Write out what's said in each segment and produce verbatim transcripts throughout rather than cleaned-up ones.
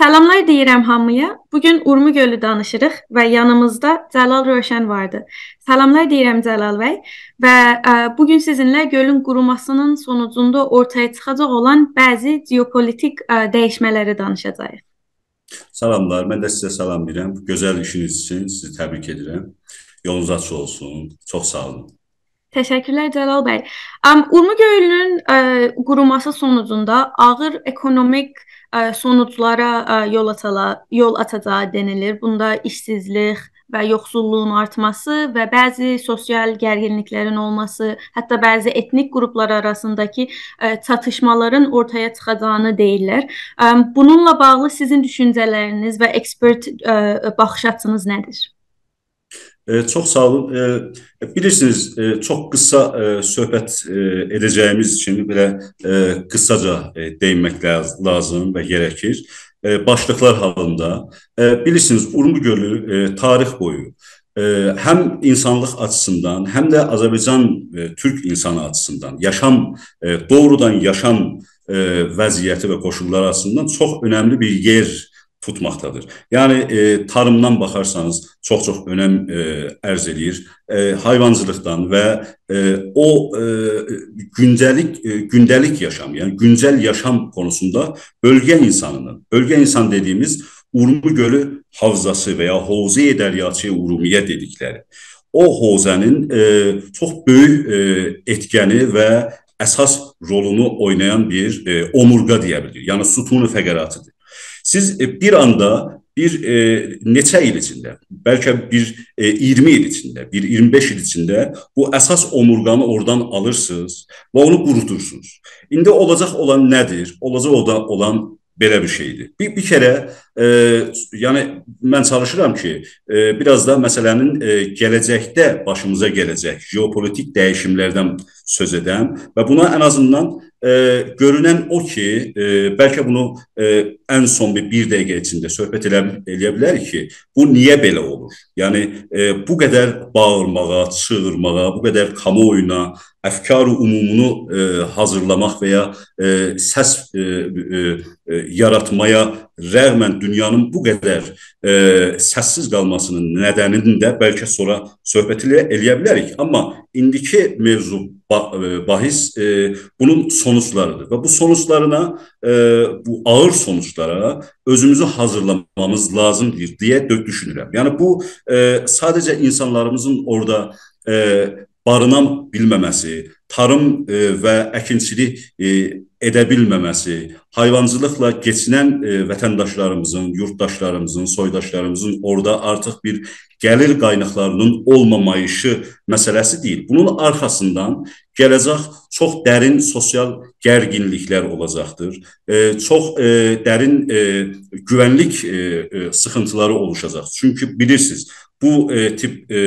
سلاملار دئییرم هامییا. بوگون اورمو گؤلو دانیشیریق و یانیمیزدا جلال روشن واردی. سلاملار دئییرم جلال بی و، ا، بوگون سیزینله گؤلون قوروماسینین سونوجوندا اورتایا چیخاجاق اولان بعضی ژئوپولیتیک، ا، دییشمه‌لری دانیشاجاغیق. سلاملار، من ده سیزه سلام دئییرم. بو گؤزل ایشینیز اوچون سیزی تبریک ائدیرم. یولونوز آچیق اولسون. چوخ ساغ اولون. تشکرلر جلال بی. ام، اورمو گؤلونون، ا، قوروماسی سونوجوندا آغیر اکونومیک، ا، سونوجلارا، ا، یول آچالا-، یول آچاجاغی دئنیلیر. بوندا ایشسیزلیک و یوخسوللوغون آرتماسی و بعضی سوسیال گرگینلیکلرین اولماسی، حتی بعضی ائتنیک قروپلار آراسینداکی، ا، چاتیشمالارین اورتایا چیخاجاغینی دئییرلر. ام، بونونلا باغلی سیزین دوشونجه‌لرینیز و اکسپرت، ا، باخیش آچینیز نه‌دیر؟ ائ، چوخ ساغ اولون. ائ، بیلیرسینیز، ائ، چوخ قیسا، ائ، صحبت، ائ، ائده‌جه‌ییمیز اوچون بئله، ائ، قیساجا، ائ، دئیینمک لاز-، لازیم و گرکیر. ائ، باشلیقلار حالیندا، ائ، بیلیرسینیز، اورمو گؤلو، ائ، تاریخ بویو، ائ، هم اینسانلیق آچیسیندان، هم ده آذربایجان، ائ، تورک اینسانی آچیسیندان، یاشام، ائ، دوغرودان یاشام، ائ، وضعیتی و کوشوللاری آچیسیندان چوخ اؤنملی بیر یئر توتماقدادیر. یعنی، ائ، تاریمدان باخارسانیز، چوخ-چوخ اؤنم، ائ، عرض ائدیر. ائ، حیوانچیلیقدان و، ائ، او، ائ، گونجه‌لیک، ائ، گونده‌لیک یاشام، یعنی گونجل یاشام قونوسوندا بؤلگه اینسانینین، بؤلگه اینسان دئدیییمیز اورمو گؤلو حوزه‌سی و یا حوزه‌ی دریاچه ارومیه دئدیکلری، او حوزه‌نین، ائ، چوخ بؤیوک، ائ، ائتکنی و اساس رولونو اوینایان بیر، ائ، اومورقا دئیه بیلیریک. یعنی ستون فقراتی‌دیر. سیز، ائ، بیر آندا بیر، ائ، نئچه ایل ایچینده، بلکه بیر، ائ، اییرمی ایل ایچینده، بیر اییرمی بئش ایل ایچینده بو اساس اومورقانی اورادان آلیرسینیز و اونو قوروتورسونوز. ایندی اولاجاق اولان نه‌دیر؟ اولاجاق اودا اولان بئله بیر شئی‌دیر. بیر، بیر کره، ائ، یعنی من چالیشیرام کی، ائ، بیر آز دا مسئله‌نین، ائ، گله‌جکده باشیمیزا گله‌جک ژئوپولیتیک دییشیملردن سؤز ائدم و بونا ان آزیندان، ائ، گؤرونن او کی، ائ، بلکه بونو، ائ، ان سون بیر، بیر دقیقه ایچینده صحبت ائله، ائلیه بیلریک کی، بو نییه بئله اولور؟ یعنی، ائ، بو قدر باغیرماغا، چیغیرماغا، بو قدر کامواویونا، افکار عمومونو، ائ، حاضیرلاماق و یا، ائ، سس، ائ، ائ، ائ، یاراتمایا رغماً دونیانین بو قدر، ائ، سس‌سیز قالماسینین ندنینی ده بلکه سونرا صحبت ائله-، ائلیه بیلریک. آمما ایندیکی موضوع با-، ائ، باحث، ائ، بونون سونوجلاری‌دیر و بو سونوجلارینا، ائ، بو آغیر سونوجلارا اؤزوموزو حاضیرلامامیز لازیمدیر دئیه دؤ-، دوشونورم. یعنی بو، ائ، ساده‌جه اینسانلاریمیزین اورادا، ائ، بارینا بیلمه‌مه‌سی، تاریم، ائ، و اکینچیلیک، ائ، ائده بیلمه‌مه‌سی، حیوانچیلیقلا کئچینن، ائ، وطنداشلاریمیزین، یورتداشلاریمیزین، سویداشلاریمیزین اورادا آرتیق بیر گلیر قایناقلاری‌نین اولماماییشی مسئله‌سی دئییل. بونون آرخاسیندان گله‌جک چوخ درین سوسیال گرگینلیکلر اولاجاقدیر. ائ، چوخ، ائ، درین، ائ، گوونلیک، ائ، ائ، سیخینتیلاری اولوشاجاق. چونکی بیلیرسینیز، بو، ائ، تیپ، ائ،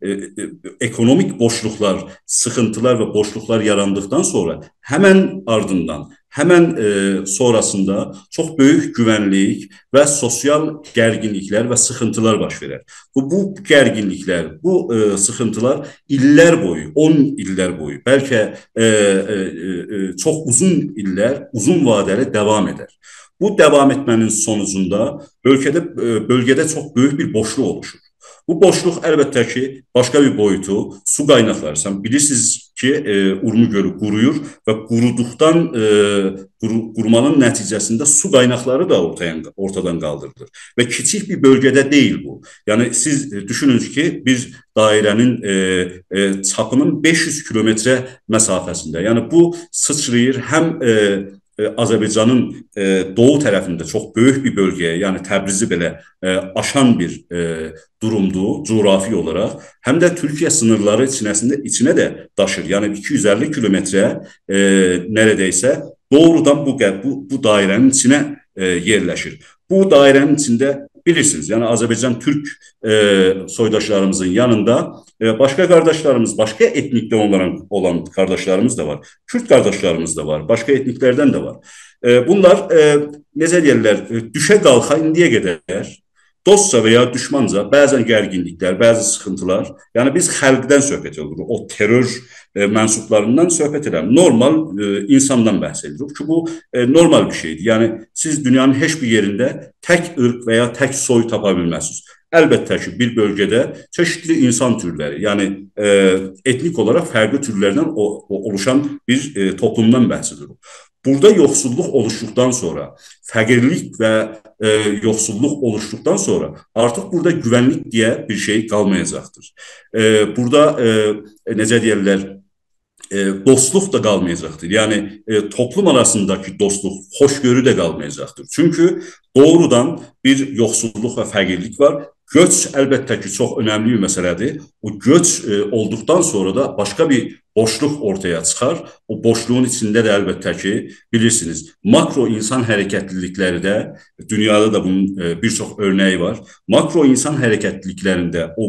ائ، ائ، اکونومیک بوشلوقلار، سیخینتیلار و بوشلوقلار یاراندیقدان سونرا همن آردیندان، همن، ائ، سونراسیندا چوخ بؤیوک گوونلیک و سوسیال گرگینلیکلر و سیخینتیلار باش وئرر. بو، بو گرگینلیکلر، بو، ائ، سیخینتیلار ایللر بویو، اون ایللر بویو، بلکه، ائ، ائ، ائ، ائ، چوخ اوزون ایللر، اوزون واده‌لی داوام ائدر. بو داوام ائتمه‌نین سونوجوندا بؤلگه‌ده، ائ، بؤلگه‌ده چوخ بؤیوک بیر بوشلوق اولوشور. بو بوشلوق البته کی، باشقا بیر بویوتو، سو قایناقلاری. سن بیلیرسینیز کی، ائ، اورمو گؤلو قورویور و قورودوقدان، ائ، قورو-، قورومانین نتیجه‌سینده سو قایناقلاری دا اورتایا، اورتادان قالدیریلیر. و کیچیک بیر بؤلگه‌ده دئییل بو. یعنی سیز، ائ، دوشونون کی، بیر دایره‌نین، ائ، ائ، چاپی‌نین بئش یوز کیلومتره مسافه‌سینده. یعنی بو سیچراییر هم، ائ، ائ، آذربایجانین، ائ، دوغو طرفینده چوخ بؤیوک بیر بؤلگه‌یه، یعنی تبریزی بئله، ائ، آشان بیر، ائ، دورومدور جغرافی اولاراق، هم ده تورکیه سینیرلاری ایچینه‌سینده، ایچینه ده داشیر. یعنی ایکی یوز اللی کیلومتره، ائ، نره‌ده‌یسه دوغرودان بو قه-، بو، بو دایره‌نین ایچینه، ائ، یئرلشیر. بو دایره‌نین ایچینده بیلیرسینیز، یعنی آذربایجان تورک، ائ، سویداشلاریمیزین یانیندا، ائ، باشقا قارداشلاریمیز، باشقا ائتنیکده اولان، اولان قارداشلاریمیز دا وار. کورد قارداشلاریمیز دا وار، باشقا ائتنیکلردن ده وار. ائ، بونلار، ائ، نئجه دئیرلر، ائ، دوشه قالخا ایندییه قدر دوستجا و یا دوشمانجا بعضا گرگینلیکلر، بعضی سیخینتیلار، یعنی بیز خلقدن صحبت ائدیریک، او ترور، ائ، منسوبلاریندان صحبت ائدیریک. نورمال، ائ، اینساندان بحث ائدیریک کی، بو، ائ، نورمال بیر شئیدیر. یعنی سیز دونیانین هئچ بیر یئرینده تک عیرق و یا تک سوی تاپا بیلمزسینیز. البته کی، بیر بؤلگه‌ده چئشیتلی اینسان تورلری، یعنی، ائ، ائتنیک اولاراق فرقلی تورلردن او-، او-، اولوشان بیر، ائ، توپلومدان بحث ائدیریک. بورادا یوخسوللوق اولوشدوقدان سونرا، فقیرلیک و، ائ، یوخسوللوق اولوشدوقدان سونرا آرتیق بورادا گوونلیک دئیه بیر شئی قالمایاجاقدیر. ائ، بورادا، ائ، نئجه دئیرلر، ائ، دوستلوق دا قالمایاجاقدیر. یعنی، ائ، توپلوم آراسینداکی دوستلوق، خوشگؤرو ده قالمایاجاقدیر. چونکی دوغرودان بیر یوخسوللوق و فقیرلیک وار. گؤچ البته کی، چوخ اؤنملی بیر مسئله‌دیر. او گؤچ، ائ، اولدوقدان سونرا دا باشقا بیر بوشلوق اورتایا چیخار. او بوشلوغون ایچینده ده البته کی، بیلیرسینیز، ماکرو اینسان حرکتلیلیکلری ده، دونیادا دا بونون، ائ، بیر چوخ اؤرنه‌یی وار. ماکرو اینسان حرکتلیلیکلرینده او،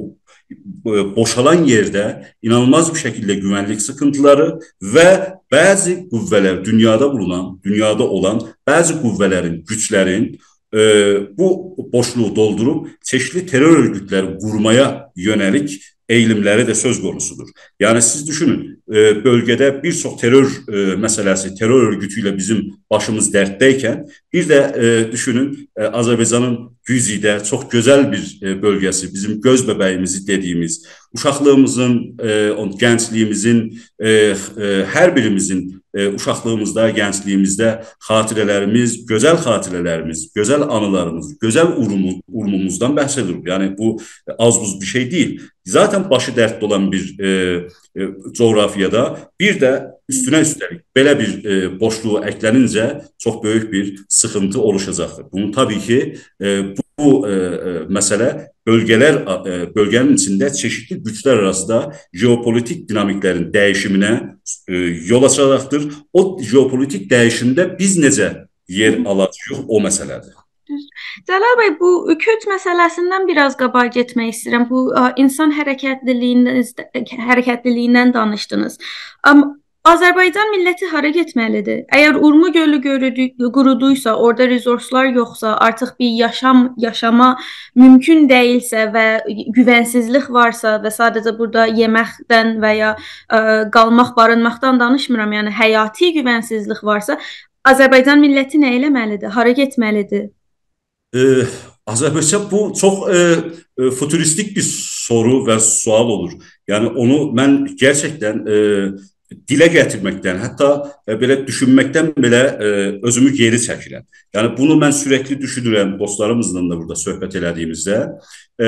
ائ، بوشالان یئرده اینانیلماز بیر شکیلده گوونلیک سیخینتیلاری و بعضی قوه‌لر، دونیادا بولونان، دونیادا اولان بعضی قوه‌لرین، گوجلرین، ائ، بو بوشلوغو دولدوروب چئشیتلی ترور اؤرگوتلری قورمایا یؤنه‌لیک ائییلیملری ده سؤز قونوسودور. یعنی سیز دوشونون، ائ، بؤلگه‌ده بیر چوخ ترور، ائ، مسئله‌سی، ترور اؤرگوتو ایله بیزیم باشیمیز دردده‌یکن، بیر ده، ائ، دوشونون، ائ، آذربایجانین گوزیده، چوخ گؤزل بیر، ائ، بؤلگه‌سی، بیزیم گؤز ببه‌ییمیزی دئدیییمیز، اوشاقلیغیمیزین، ائ، اون-، گنجلیگیمیزین، ائ، ائ، هر بیریمیزین، ائ، اوشاقلیغیمیزدا، گنجلیگیمیزده خاطره‌لریمیز، گؤزل خاطره‌لریمیز، گؤزل آنیلاریمیز، گؤزل اورومو-، اوروموموزدان بحث ائدیریک. یعنی بو آز بوز بیر شئی دئییل. ذاتا باشی دردلی اولان بیر، ائ، ائ، جغرافیادا بیر ده اوستونه اوسته‌لیک بئله بیر، ائ، بوشلوغو اکله‌نینجه چوخ بؤیوک بیر سیخینتی اولوشاجاقدیر. بونون طبیعی کی، ائ، بو، ائ، ائ، مسئله بؤلگه‌لر، ائ، بؤلگه‌نین ایچینده چئشیتلی گوجلر آراسیندا ژئوپولیتیک دینامیکلرین دییشیمینه، ائ، یول آچاجاقدیر. او ژئوپولیتیک دییشیمده بیز نئجه یئر آلاجاغیق، او مسئله‌دیر. دوز. جلال بی، بو کؤچ مسئله‌سیندن بیر آز قاباغا گئتمک ایسته‌ییرم. بو، آ، اینسان حرکتلیلیگیندن، حرکتلیلیگیندن دانیشدینیز. آم، آذربایجان میللتی هارا گئتمه‌لیدیر؟ اگر اورمو گؤلو گؤرودو-، قورودویسا، اورادا رسورسلار یوخسا، آرتیق بیر یاشام، یاشاما مومکون دئییلسه و گوونسیزلیک وارسا و ساده‌جه بورادا یئمکدن و یا، ا، قالماق، بارینماقدان دانیشمیرام، یعنی حیاتی گوونسیزلیک وارسا، آذربایجان میللتی نه ائله‌مه‌لیدیر؟ هارا گئتمه‌لیدیر؟ ائ، آذربایجان، بو چوخ، ائ، ائ، فوتوریستیک بیر سورو و سؤال اولور. یعنی اونو من گئرچکدن، ائ، دیله گتیرمکدن، حتی، ائ، بئله دوشونمکدن بئله، ائ، اؤزومو گئری چکیرم. یعنی بونو من سورکلی دوشونورم، دوستلاریمیزلا دا بورادا صحبت ائله‌دیییمیزده. ائ،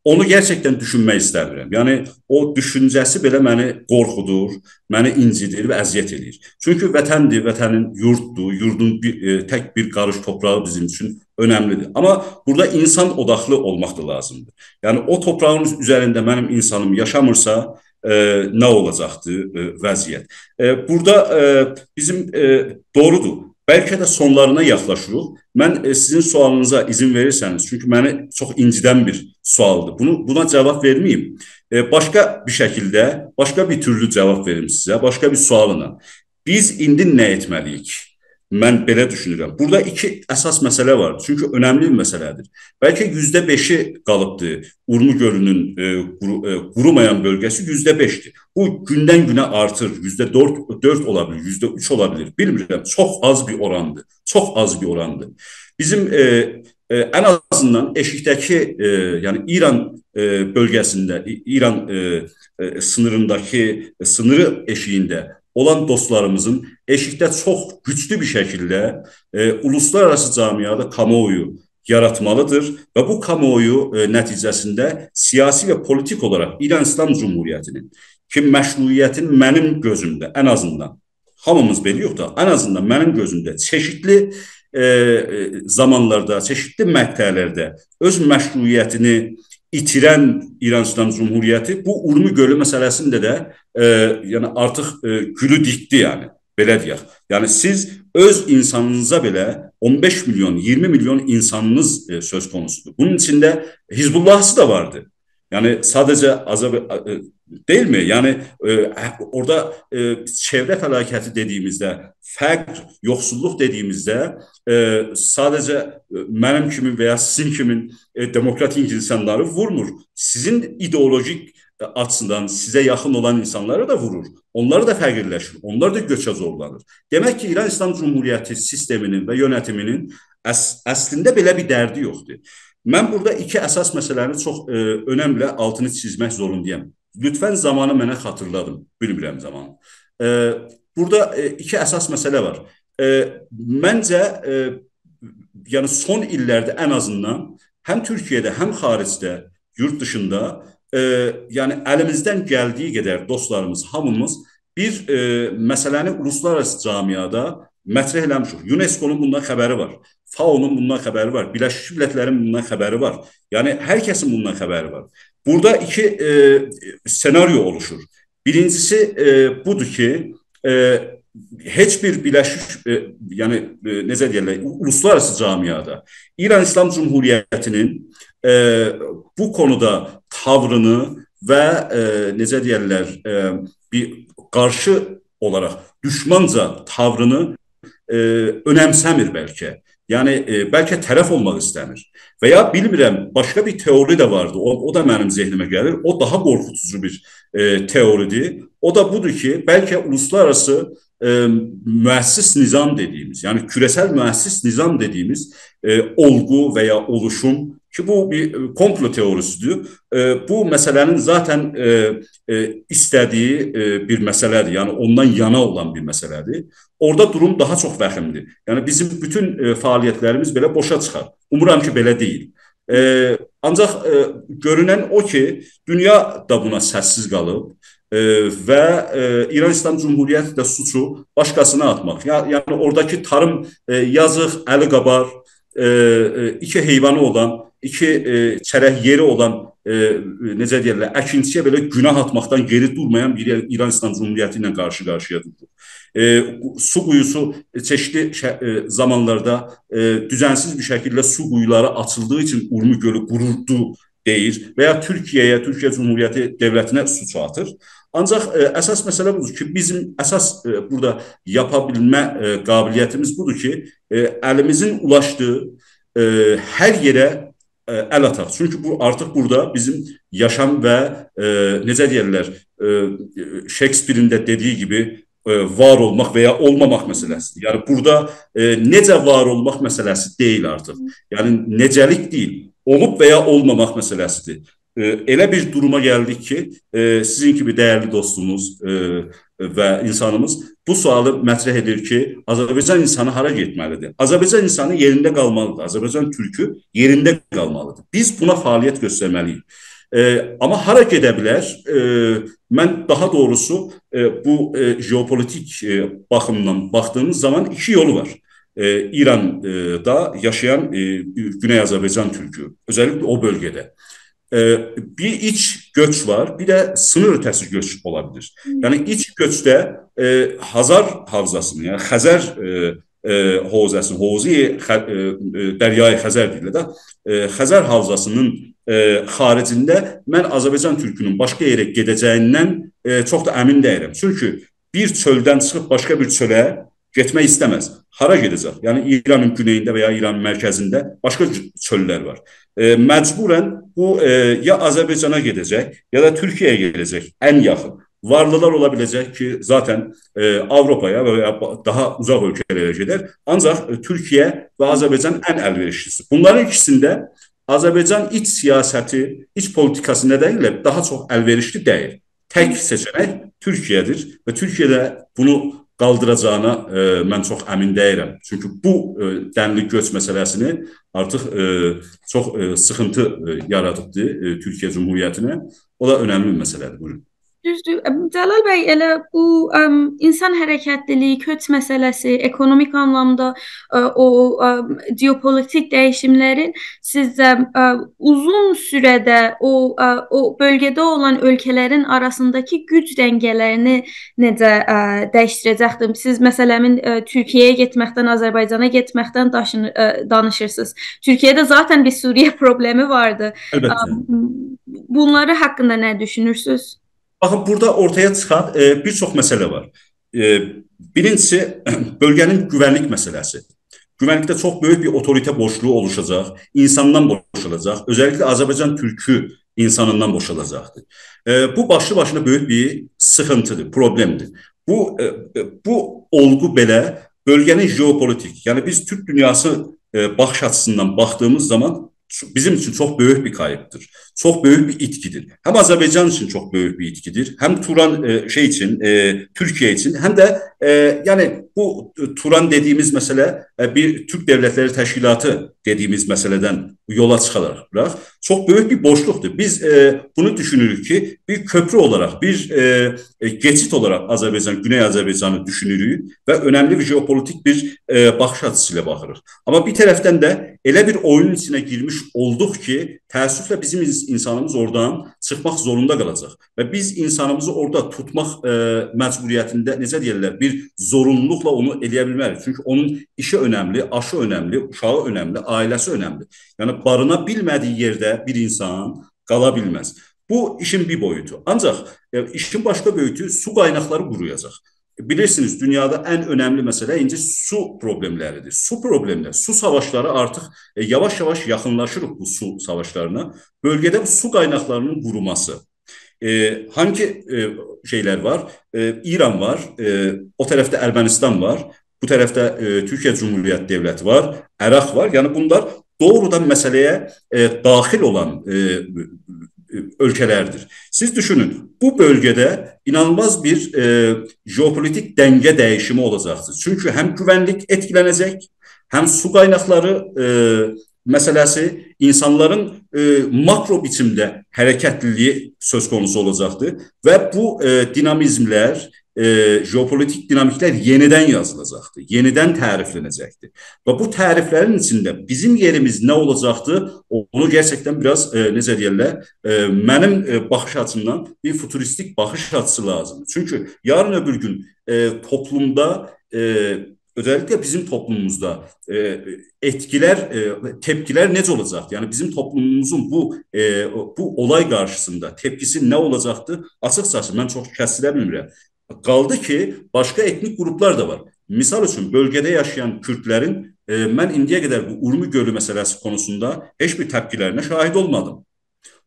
اونو گئرچکدن دوشونمک ایسته‌میرم. یعنی او دوشونجه‌سی بئله منی قورخودور، منی اینجیدیر و اذیت ائله‌ییر. چونکی وطندیر، وطنین یورددور، یوردون بیر، ائ، تک بیر قاریش توپراغی بیزیم اوچون اؤنملیدیر. آمما بورادا اینسان اوداقلی اولماق دا لازیمدیر. یعنی او توپراغین اوز-، اوزرینده منیم اینسانیم یاشامیرسا، ائ، نه اولاجاقدیر، ائ، وضعیت؟ ائ، بورادا، ائ، بیزیم، ائ، دوغرودور. بلکه ده سونلارینا یاخلاشیریق. من، ائ، سیزین سؤالینیزا ایذین وئریرسه‌نیز، چونکی منی چوخ اینجیدن بیر سؤالدیر. بونو، بونا جاواب وئرمه‌ییم. ائ، باشقا بیر شکیلده، باشقا بیر تورلو جاواب وئریم سیزه، باشقا بیر سؤالینان. بیز ایندی نه ائتمه‌لی‌ییک؟ من بئله دوشونورم. بورادا ایکی اساس مسئله وار. چونکی اؤنملی بیر مسئله‌دیر. بلکه یوزده بئشی قالیبدی. اورمو گؤلونون، ائ، قورو-، ائ، قورومایان بؤلگه‌سی یوزده بئشدیر. بو گوندن گونه آرتیر. یوزده دؤرد، دؤرد اولا بیلیر، یوزده اوچ اولا بیلیر. بیلمیرم، چوخ آز بیر اوراندیر. چوخ آز بیر اوراندیر. بیزیم، ائ، ائ، ان آزیندان ائشیکده‌کی، ائ، یعنی ایران، ائ، بؤلگه‌سینده، ای-، ایران، ائ، ائ، سینیرینداکی، ائ، سینیری ائشیگینده اولان دوستلاریمیزین ائشیکده چوخ گوجلو بیر شکیلده، ائ، اولوسلارآراسی جامعه‌ده کامواویو یاراتمالیدیر و بو کامواویو، ائ، نتیجه‌سینده سیاسی و پولیتیک اولاراق ایران ایسلام جمهوریتی‌نین کی، مشروعیتین منیم گؤزومده، ان آزیندان، هامیمیز بئله یوخ دا، ان آزیندان منیم گؤزومده چئشیتلی، ائ، ائ، زامانلاردا، چئشیتلی مقطع‌لرده اؤز مشروعیتینی ایتیرن ایران ایسلام جمهوریتی بو اورمو گؤلو مسئله‌سینده ده، ائ، یعنی آرتیق، ائ، گولو دیکدی، یعنی، بئله دئیک. یعنی سیز اؤز اینسانینیزا بئله اون بئش میلیون، اییرمی میلیون اینسانینیز، ائ، سؤز قونوسودور. بونون ایچینده حزب‌الله‌سی دا واردی. یعنی، ساده‌جه آذربای-، ائ، دئییلمی؟ یعنی، ائ، اورادا، ائ، چئوره فلاکتی دئدیییمیزده، فقر، یوخسوللوق دئدیییمیزده، ائ، ساده‌جه، ائ، منیم کیمین و یا سیزین کیمین، ائ، دموکراتیک اینسانلاری وورمور. سیزین ایدئولوژیک، ائ، آچیدان سیزه یاخین اولان اینسانلاری دا وورور. اونلاری دا فقیرلشیر. اونلار دا گؤچه زورلانیر. دئمک کی، ایران ایسلام جمهوریتی سیستمی‌نین و یؤنتیمی‌نین اص-، اصلینده بئله بیر دردی یوخدور. من بورادا ایکی اساس مسئله‌نی چوخ، ائ، اؤنمله آلتینی چیزمک زوروندایام. لطفاً زامانی منه خاطیرلادین. بیلمیرم زامانی. ائ، بورادا، ائ، ایکی اساس مسئله وار. ائ، منجه، ائ، یعنی سون ایللرده ان آزیندان هم تورکیه‌ده، هم خاریجده، یورد دیشیندا، ائ، یعنی الیمیزدن گلدییی قدر دوستلاریمیز، هامیمیز بیر، ائ، مسئله‌نی اولوسلارآراسی جامعه‌ده مطرح ائله‌میشیک. یونسکونون بوندان خبری وار، فائونون بوندان خبری وار، بیرلشمیش میللتلرین بوندان خبری وار. یعنی هر کسین بوندان خبری وار. بورادا ایکی، ائ، سناریو اولوشور. بیرینجیسی، ائ، بودور کی، ائ، هئچ بیر بیرلشمیش، ائ، یعنی، ائ، نئجه دئیرلر، او-، اولوسلارآراسی جامعه‌ده ایران ایسلام جمهوریتی‌نین، ائ، بو کونودا تاورینی و، ائ، نئجه دئیرلر، ائ، بیر قارشی اولاراق دوشمانجا تاورینی، ائ، اؤنمسه‌میر بلکه. یعنی، ائ، بلکه طرف اولماق ایسته‌میر. و یا بیلمیرم، باشقا بیر تئوری ده واردی. او، او دا منیم ذهنیمه گلیر. او داها قورخودوجو بیر، ائ، تئوری‌دیر. او دا بودور کی، بلکه اولوسلارآراسی، ائ، مؤسس نظام دئدیییمیز، یعنی کوره‌سل مؤسس نظام دئدیییمیز، ائ، اولغو و یا اولوشوم کی، بو بیر، ائ، کومپلو تئوریسی‌دیر. ائ، بو مسئله‌نین ذاتاً، ائ، ائ، ایسته‌دییی، ائ، بیر مسئله‌دیر. یعنی اوندان یانا اولان بیر مسئله‌دیر. اورادا دوروم داها چوخ وخیم‌دیر. یعنی بیزیم بوتون، ائ، فعالیتلریمیز بئله بوشا چیخار. اومورام کی، بئله دئییل. ائ، آنجاق، ائ، گؤرونن او کی، دونیا دا بونا سس‌سیز قالیب، ائ، و، ائ، ایران ایسلام جمهوریتی ده سوچو باشقاسینا آتماق. یا-، یعنی اوراداکی تاریم، ائ، یازیق، الی قابار، ائ، ائ، ایکی حیوانی اولان، ایکی، ائ، چرک یئری اولان، ائ، نئجه دئیرلر، اکینچی‌یه بئله گوناه آتماقدان گئری دورمایان بیر ایران ایسلام جمهوریتی ایله قارشی-قارشییا دوروروق. ائ، سو قویوسو چئشیتلی شه-، ائ، زامانلاردا، ائ، دوزنسیز بیر شکیلده سو قویولاری آچیلدیغی اوچون اورمو گؤلو قوروردو دئییر و یا تورکیه‌یه، تورکیه جمهوریتی دؤولتینه سوچ آتیر. آنجاق، ائ، اساس مسئله بودور کی، بیزیم اساس، ائ، بورادا یاپا بیلمه، ائ، قابلیتیمیز بودور کی، ائ، الیمیزین اولاشدیغی، ائ، هر یئره، ائ، ال آتاق. چونکی بو، آرتیق بورادا بیزیم یاشام و، ائ، نئجه دئیرلر، ائ، شکسپیرین ده دئدییی کیمی، ائ، وار اولماق و یا اولماماق مسئله‌سی‌دیر. یعنی بورادا، ائ، نئجه وار اولماق مسئله‌سی دئییل آرتیق. یعنی نئجه‌لیک دئییل، اولوب و یا اولماماق مسئله‌سی‌دیر. ائ، ائله بیر دوروما گلدیک کی، ائ، سیزین کیمی دیرلی دوستوموز، ائ، و اینسانیمیز بو سؤالی مطرح ائدیر کی، آذربایجان اینسانی هارا گئتمه‌لی‌دیر؟ آذربایجان اینسانی یئرینده قالمالی‌دیر. آذربایجان تورکو یئرینده قالمالی‌دیر. بیز بونا فعالیت گؤسترمه‌لی‌ییک. ائ، آمما هارا گئده بیلر؟ ائ، من داها دوغروسو، ائ، بو، ائ، ژئوپولیتیک، ائ، باخیمدان باخدیغیمیز زامان ایکی یولو وار. ائ، ایراندا یاشایان، ائ، گونئی آذربایجان تورکو، اؤزللیکله او بؤلگه‌ده. ائ، بیر ایچ گؤچ وار، بیر ده سینیر اؤته‌سی گؤچ اولا بیلیر. هوم. یعنی ایچ گؤچده، ائ، هزار حوزه‌سینی، یعنی خزر، ائ، ائ، حوزه‌سینی، حوزه‌ی خ-، ائ، ائ، دریای خزر دئییرلر ده، ائ، خزر حوزه‌سینین، ائ، خاریجینده من آذربایجان تورکونون باشقا یئره گئده‌جه‌ییندن، ائ، چوخ دا امین دئییلم. چونکی بیر چؤلدن چیخیب باشقا بیر چؤله گئتمک ایسته‌مز. هارا گئده‌جک؟ یعنی ایرانین گونئیینده و یا ایرانین مرکزینده باشقا چؤللر وار. ائ، مجبوراً بو، ائ، یا آذربایجانا گئده‌جک، یا دا تورکیه‌یه گئده‌جک ان یاخین. وارلیلار اولا بیله‌جک کی، ذاتاً، ائ، آوروپایا و یا با-، داها اوزاق اؤلکه‌لره گئدر. آنجاق، ائ، تورکیه و آذربایجان ان ال‌وئریشلی‌سی. بونلارین ایکیسینده آذربایجان ایچ سیاستی، ایچ پولیتیکاسی ندنله داها چوخ ال‌وئریشلی دئییل. تک سئچه‌نک تورکیه‌دیر و تورکیه ده بونو قالدیراجاغینا، ائ، من چوخ امین دئییلم. چونکی بو، ائ، دنلی گؤچ مسئله‌سینی آرتیق، ائ، چوخ، ائ، سیخینتی، ائ، یارادیبدی، ائ، تورکیه جمهوریتینه. او دا اؤنملی بیر مسئله‌دیر. بویورون. دوزدور. ام، جلال بی، ائله بو، ام، اینسان حرکتلی‌لیگی، کؤچ مسئله‌سی، اکونومیک آنلامدا، ا، او، ام، ژئوپولیتیک دییشیملرین سیزجه، ا، اوزون سوره‌ده او، ا، او بؤلگه‌ده اولان اؤلکه‌لرین آراسینداکی گوج دنگه‌لرینی نئجه، ا، دییشدیره‌جکدیر؟ سیز، مثلاً، ا، تورکیه‌یه گئتمکدن، آذربایجانا گئتمکدن داشین-، ا، دانیشیرسینیز. تورکیه‌ده ذاتاً بیر سوریه پروبلئمی واردی. البته. ا، بونلاری حاقیندا نه دوشونورسونوز؟ باخین، بورادا اورتایا چیخان، ائ، بیر چوخ مسئله وار. ائ، بیرینجیسی، بؤلگه‌نین گوونلیک مسئله‌سی. گوونلیکده چوخ بؤیوک بیر اوتوریته بوشلوغو اولوشاجاق، اینساندان بوشالاجاق. اؤزللیکله آذربایجان تورکو اینسانیندان بوشالاجاقدیر. ائ، بو باشلی باشینا بؤیوک بیر سیخینتیدیر، پروبلئمدیر. بو، ائ، ائ، بو اولغو بئله بؤلگه‌نین ژئوپولیتیک، یعنی بیز تورک دونیاسی، ائ، باخیش آچیسیندان باخدیغیمیز زامان چو-، بیزیم اوچون چوخ بؤیوک بیر کاییبدیر. چوخ بؤیوک بیر ایتکیدیر. هم آذربایجان اوچون چوخ بؤیوک بیر ایتکیدیر، هم توران، ائ، شئی اوچون، ائ، تورکیه اوچون، هم ده، ائ، یعنی بو، ائ، توران دئدیگیمیز مسئله، ائ، بیر تورک دؤولتلری تشکیلاتی دئدیگیمیز مسئله‌دن یولا چیخاراق چوخ بؤیوک بیر بوشلوقدور. بیز، ائ، بونو دوشونوروک کی، بیر کؤپرو اولاراق، بیر، ائ، ائ، کئچید اولاراق آذربایجان، گونئی آذربایجانی دوشونوروک و اؤنملی بیر ژئوپولیتیک بیر، ائ، باخیش آچیسی ایله باخیریق. آمما بیر طرفدن ده ائله بیر اویونون ایچینه گیرمیش اولدوق کی، تأسفله بیزیم اینس-، اینسانیمیز اورادان چیخماق زوروندا قالاجاق. و بیز اینسانیمیزی اورادا توتماق، ائ، مجبوریتینده، نئجه دئیرلر، بیر زورونلولوقلا اونو ائله‌یه بیلمه‌ریک. چونکی اونون ایشی اؤنملی، آشی اؤنملی، اوشاغی اؤنملی، عائله‌سی اؤنملی. یعنی بارینا بیلمه‌دیگی یئرده بیر اینسان قالا بیلمز. بو ایشین بیر بویوتو. آنجاق، ائ، ایشین باشقا بویوتو سو قایناقلاری قورویاجاق. بیلیرسینیز، دونیادا ان اؤنملی مسئله ایندی سو پروبلئملریدیر. سو پروبلئملری، سو ساواشلاری آرتیق، ائ، یاواش-یاواش یاخینلاشیریق بو سو ساواشلارینا. بؤلگه‌ده بو سو قایناقلارینین قوروماسی. ائ، هانگی، ائ، شئیلر وار؟ ائ، ایران وار، ائ، او طرفده ارمنیستان وار، بو طرفده، ائ، تورکیه جمهوریت دؤولتی وار، عراق وار. یعنی بونلار دوغرودان مسئله‌یه، ائ، داخیل اولان، ائ، ائ، اؤلکه‌لردیر. سیز دوشونون، بو بؤلگه‌ده اینانیلماز بیر، ائ، ژئوپولیتیک دنگه دییشیمی اولاجاقدیر. چونکی هم گوونلیک ائتکیله‌نه‌جک، هم سو قایناقلاری، ائ، مسئله‌سی، اینسانلارین، ائ، ماکرو بیچیمده حرکتلیلیگی سؤز قونوسو اولاجاقدیر و بو، ائ، دینامیزملر، ائ، ژئوپولیتیک دینامیکلر یئنیدن یازیلاجاقدیر، یئنیدن تعریفلنه‌جکدیر. و بو تعریفلرین ایچینده بیزیم یئریمیز نه اولاجاقدیر، اونو گئرچکدن بیر آز، ائ، نئجه دئیرلر، ائ، منیم، ائ، باخیش آچیمدان بیر فوتوریستیک باخیش آچیسی لازیمدیر. چونکی یارین اؤبور گون، ائ، توپلومدا، ائ، اؤزللیکله بیزیم توپلوموموزدا، ائ، ائتکیلر، ائ، تپکیلر نئجه اولاجاق؟ یعنی بیزیم توپلوموموزون بو، ائ، بو اولای قارشیسیندا تپکیسی نه اولاجاقدیر؟ آچیقجاسی من چوخ کسدیره بیلمیرم. قالدی کی، باشقا ائتنیک قروپلار دا وار. مثال اوچون، بؤلگه‌ده یاشایان کوردلرین، ائ، من ایندییه قدر بو اورمو گؤلو مسئله‌سی قونوسوندا هئچ بیر تپکیلرینه شاهید اولمادیم.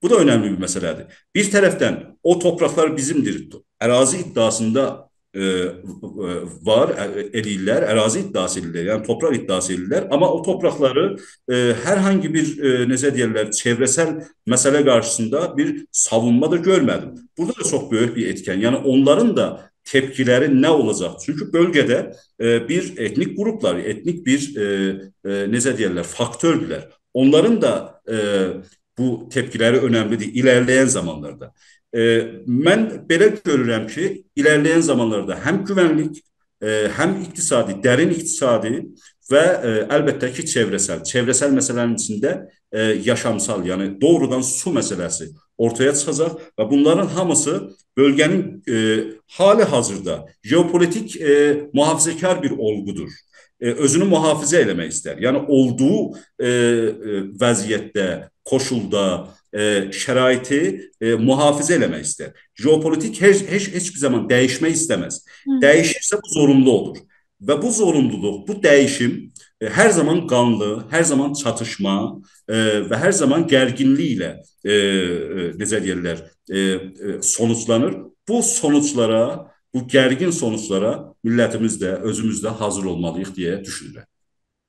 بو دا اؤنملی بیر مسئله‌دیر. بیر طرفدن او تورپاقلار بیزیمدیر، اراضی ادعاسیندا، ائ، ائ، وار، ائ، ائله‌ییرلر، اراضی ادعاسی ائله‌ییرلر، یعنی تورپاق ادعاسی ائله‌ییرلر. آمما او تورپاقلاری، ائ، هر هانگی بیر، ائ، نئجه دئیرلر، چئوره‌سل مسئله قارشیسیندا بیر ساوونما دا گؤرمه‌دیم. بورادا دا چوخ بؤیوک بیر ائتکن. یعنی اونلارین دا تپکیلری نه اولاجاق؟ چونکی بؤلگه‌ده، ائ، بیر ائتنیک قروپلار، ائتنیک بیر، ائ، ائ، نئجه دئیرلر، فاکتوردولر. اونلارین دا، ائ، بو تپکیلری اؤنملیدیر ایلرله‌ین زامانلاردا. ائ، من بئله گؤرورم کی، ایلرله‌ین زامانلاردا هم گوونلیک، ائ، هم اقتصادی، درین اقتصادی و، ائ، البته کی، چئوره‌سل. چئوره‌سل مسئله‌نین ایچینده، ائ، یاشامسال، یعنی دوغرودان سو مسئله‌سی اورتایا چیخاجاق و بونلارین هامیسی بؤلگه‌نین، ائ، حال حاضردا ژئوپولیتیک، ائ، محافظه‌کار بیر اولغودور. ائ، اؤزونو محافظه ائله‌مک ایستر. یعنی اولدوغو، ائ، ائ، وضعیتده، کوشولدا، ائ، شرایطی، ائ، محافظه ائله‌مک ایستر. ژئوپولیتیک هئچ، هئچ، هئچ بیر زامان دییشمک ایسته‌مز. هی. دییشیرسه بو زورونلو اولور. و بو زورونلولوق، بو دییشیم، ائ، هر زامان قانلی، هر زامان چاتیشما، ائ، و هر زامان گرگینلیک ایله، ائ، ائ، نئجه دئیرلر، ائ، ائ، سونوجلانیر. بو سونوجلارا، بو گرگین سونوجلارا میللتیمیز ده، اؤزوموز ده حاضر اولمالی‌ییق دئیه دوشونورم.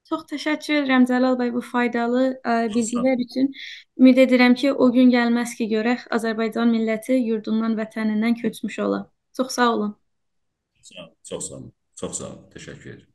چوخ تشکر ائدیرم جلال بی، بو فایدالی، ائ، بیلگیلر اوچون. امید ائدیرم کی، او گون گلمز کی، گؤرک آذربایجان میللتی یوردوندان، وطنیندن کؤچموش اولا. چوخ ساغ اولون. ساغ اولون، چوخ ساغ اولون، چوخ ساغ اولون. تشکر ائدیرم.